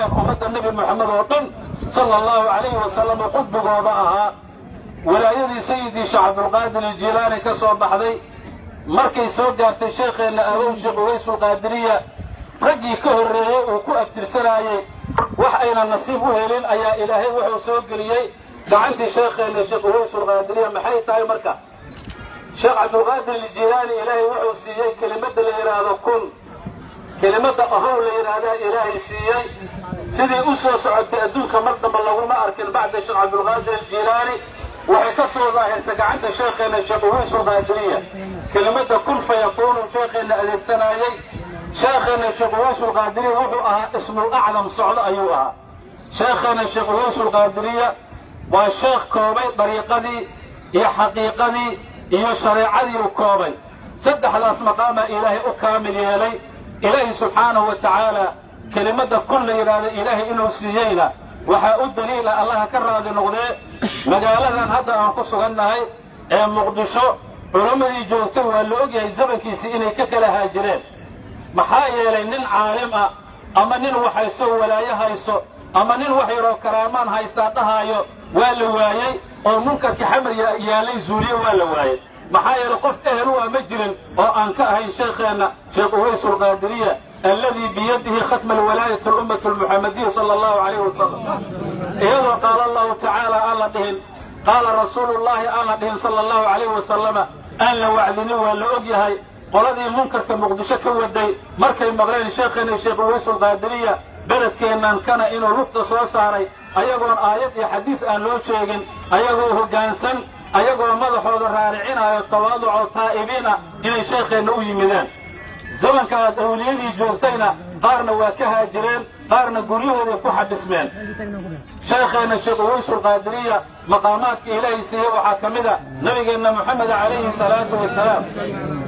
lahaayeen ummadda Nebi Moxamed oo dhan sala allahu calayhi wasalam oo qudbigooda ahaa. Walaayadii Sayidii Sheekh Cabdulqaadir Aljiilaani ka soo baxday markay soo gaartay sheekheenna Abow Sheekh Uwaysulqaadiriya, raggii ka horreeyey uu ku abtirsanaayey wax ayna nasiib u helin ayaa Ilaahay wuxuu soo geliyey gacantii sheekheenna Sheekh Uwaysulqaadiriya. Maxay tahay marka? Sheekh Cabdulqaadir Aljiilaani Ilaahay wuxuu siiyey kelimadda la yidhaahdo kun, kelimadda ahow la yidhaahdaa Ilaahay siiyey. Sidii u soo socotay adduunka mar damba laguma arkin bacda Sheekh Cabdulqaadir Aljiilaani. Waxay ka soo daahirtay gacanta sheekheenna Sheekh Uwaysulqaadiriya kelimadda kun fayakuunu sheekheenna adeegsanaayey. Sheekheenna Sheekh Uwaysulqaadiriya wuxuu ahaa ismul acdam socdo ayuu ahaa. Sheekheenna Sheekh Uwaysulqaadiriya waa sheekh koobay dariiqadii iyo xaqiiqadii iyo shareecadii u koobay. Saddexdaas maqaamaa Ilaahay u kaamil yeelay. Ilaahay subxaanahu wa tacaala kelimadda kun la yidhaahdo Ilaahay inuu siiyeyna waxaa u daliila, Allaha ka raadi noqdee, magaaladan hadda aan ku sugannahay ee Muqdisho culammadii joogtay waa la ogyahay zamankiisii inay ka kala haajireen. Maxaa yeelay nin caalim ah ama nin waxayso walaayo hayso ama nin wax yaroo karaamaan haystaa dhahaayo waa la waayey, oo munkarkii xamar yaallay zuuliye waa la waayey. Maxaa yeelay qof ehel waa ma jirin oo aan ka ahayn sheekheenna Sheekh Uwaysulqaadiriya alladii biyadihi khatma alwalaayati alummati almuxamadiya sala allahu calayhi wasalam. Iyadoo qaala Allahu tacaala aan la dhihin, qaala rasuulullaahi aan la dhihin sala allahu calayhi wasalama, aan la wacdinin, waa la og yahay qoladii munkarka Muqdisho ka waday markay maqleen sheekheenna Sheekh Uwaysulqaadiriya beledkeennan kana inuu lugta soo saaray, ayagoon aayad iyo xadiis aan loo sheegin, ayagoo hoggaansan, ayagoo madaxooda raaricinaayo tawaaducoo taa'ibiina inay sheekheenna u yimideen. Zamankaad awliyadii joogtayna qaarna waa ka haajireen, qaarna guryahooday ku xabismeen. Sheekheenna Sheekh Uwaysulqaadiriya maqaamaadka Ilaahay siiyey waxaa ka mid a nabigeenna Moxamed calayhi salaatu wasalaam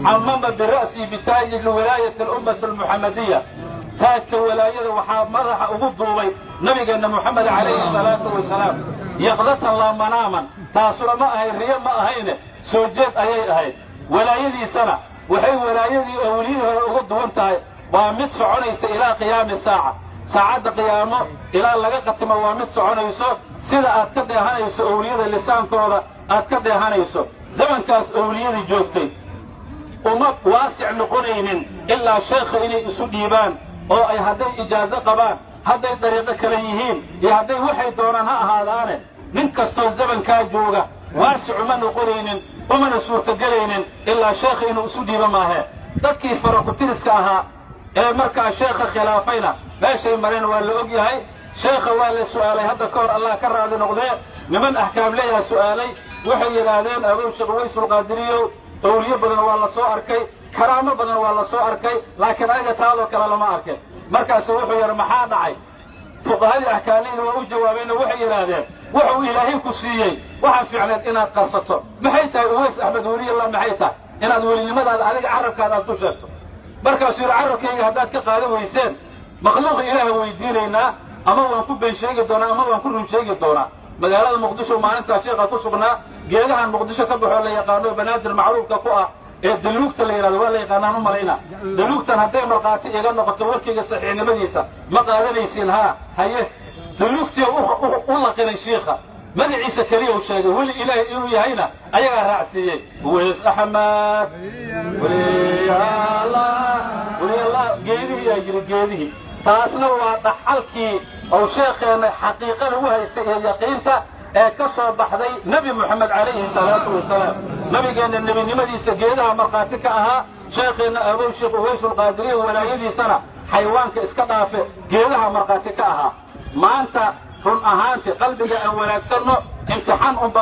camama bira'sii bitaaji wilaayati alummati almuxamadiya. Taajka walaayada waxaa madaxa ugu duubay nabigeenna Moxamed calayhi salaatu wasalaam yaqdatan laa manaaman. Taasuna ma ahayn riyo, ma ahayne soo jeed ayay ahayd. Walaayadiisana waxay walaayadii owliyadii hore uga duwan tahay waa mid soconaysa ilaa qiyaami saaca, saacadda qiyaamo ilaa laga qatimo waa mid soconayso. Sida aad ka dheehanayso owliyada lisaankooda aad ka dheehanayso, zamankaas owliyadii joogtay uma waasic noqonaynin ilaa sheekha inay isu dhiibaan oo ay hadday ijaaso qabaan, hadday dariiqo kale yihiin iyo hadday waxay doonaan ha ahaadaane, nin kastoo zamankaa jooga waasic uma noqonaynin, umana suurtogelaynin ilaa sheekha inuu isu dhiibo maahee. Dadkii farakutiriska ahaa ee markaa sheekha khilaafayna meeshay mareen waa la og yahay. Sheekha waa la su'aalay hadda ka hor, Allah ka raadi noqdee, niman axkaam leeyaha su'aalay. Waxay yidhaahdeen, Abow Sheekh Uwaysulqaadiriyow, owliyo badan waa la soo arkay, karaamo badan waa la soo arkay, laakiin ayaga taadoo kale lama arkin. Markaasu wuxuu yidhi, maxaa dhacay? Fuqahadii axkaamleyda waa u jawaabeenoo waxay yidhaahdeen, wuxuu Ilaahay ku siiyey waxaa fiicneed inaad qarsato. Maxay tahay Uways Axmed weliyallah? Maxay tahay inaad welinimadaada adiga carabkaada aad ku sheegto? Markaasuu yidhi, carabkayga haddaad ka qaadan weyseen makhluuqa Ilaaha weydiinaynaa, ama waan ku been sheegi doonaa ama waan ku run sheegi doonaa. Magaalada Muqdisho maalintaa sheekha ku sugnaa geedahan Muqdisho ka baxoo la yaqaano Banaadir macruufka ku ah ee daluugta la yidhahdo waa la yaqaanaan u malaynaa. Daluugtan hadday markhaati iga noqoto warkayga saxiixnimadiisa ma qaadanaysiin? Haa, haye. Daluugtii u laqinay shiikha, magaciisa keliya u sheegay, weli Ilaahay inuu yahayna ayagaa raacsiiyey. Uways Axmed weliyallah, geedihii aa yidhi geedihii. Taasna waa dhaxalkii ou sheekheenna xaqiiqada u haystay iyo yaqiinta ee ka soo baxday Nebi Moxamed calayhi salaatu wasalaam. Nabigeenna nebinimadiisa geedaha markhaati ka ahaa, sheekheenna Abow Sheekh Uwaysulqaadiriya walaayadiisana xayawaanka iska dhaafe geedaha markhaati ka ahaa. Maanta run ahaantii qalbiga aan wanaagsanno imtixaan unbaa